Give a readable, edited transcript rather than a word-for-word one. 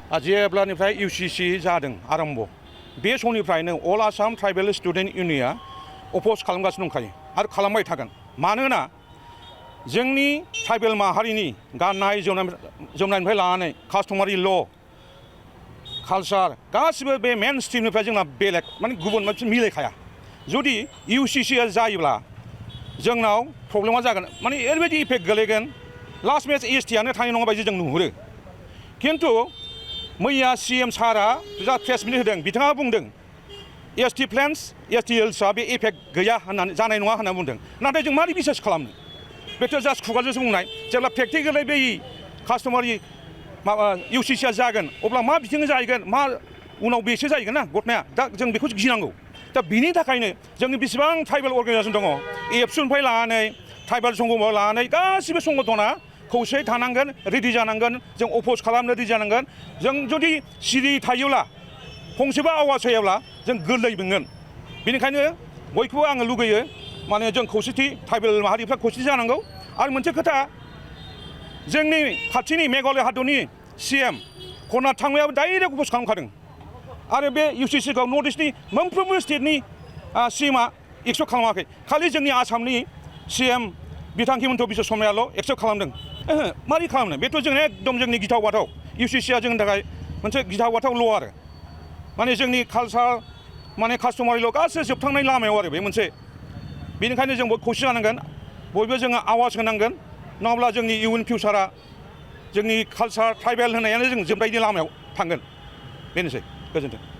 जेब्लानिफ्राय UCC जादों आरम्भ बे समनिफ्रायनो अल आसाम ट्राइबेल स्टुडेन्ट इउनियना अपोज खालामगासिनो दंखायो आरो खालामबाय थागोन। मानोना जोंनि ट्राइबेल माहारिनि गाननाय जोमनायनिफ्राय लानानै कास्टमारि ल' कालचार गासिबो बे मेन स्ट्रिमनिफ्राय जोंना बेलेग माने गुबुन मोनसे मिलायखाया। जुदि UCCआ जायोब्ला जोंनाव प्रब्लेमा जागोन माने ओरैबायदि इफेक्ट गोलैगोन लास्ट मेच STआनो थानाय नङा बायदि जों नुहुरो। खिन्थु मैया CM सारा जा प्रेस मिट होदों बिथाङा बुंदों ST प्लेन्स ST हिल्सआ बे इफेक्ट गैया होननानै जानाय नङा होनना बुंदों। नाथाय जों मारै बिसास खालामनो बेथ' जास्ट खुगाजोंसो बुंनाय। जेब्ला प्रेक्टिकेलि बै कास्टमारि माबा UCCआ जागोन अब्ला मा बिथिं जाहैगोन मा उनाव बेसो जाहैगोन ना घटनाया। दा जों बेखौ गिनांगौ। दा बिनि थाखायनो जोंनि बेसेबां ट्राइबेल अर्गानाइजेसन दङ एबसुनिफ्राय लानानै ट्राइबेल संगठन लानानै गासिबो संगठना खौसेयै थानांगोन रेडि जानांगोन जों अपोज खालामनो रेडि जानांगोन। जों जुदि सिरि थायोब्ला फंसेबो आवाज होयोब्ला जों गोरलै मोनगोन। बेनिखायनो बयखौबो आङो लुगैयो माने जों खौसेथि ट्राइबेल माहारिफ्रा खौसेथि जानांगौ। आरो मोनसे खोथा जोंनि खाथिनि मेघालय हादरनि CM कर्नाट थांनायाबो डाइरेक्ट अपोज खालामखादों। आरो बे UCCखौ नर्थ इस्टनि मोनफ्रोमबो स्टेटनि CMआ एक्सेप्ट खालामाखै। खालि जोंनि आसामनि CM बिथां हिमन्त बिश्व शर्मायाल' एक्सेप्ट खालामदों। मारै खालामनो बेथ' जों एकदम जोंनि गिथाव बाथाव। UCCआ जोंनि थाखाय मोनसे गिथाव बाथाव ल' आरो माने जोंनि कालचार माने कास्टमारिल' गासै जोबथांनाय लामायाव आरो बे मोनसे। बेनिखायनो जों बयबो खौसे जानांगोन बयबो जोङो आवाज होनांगोन नङाब्ला जोंनि इयुन फिउचारा जोंनि कालचार ट्राइबेल होनायानो जों जोबनायनि लामायाव थांगोन। बेनोसै गोजोन्थों।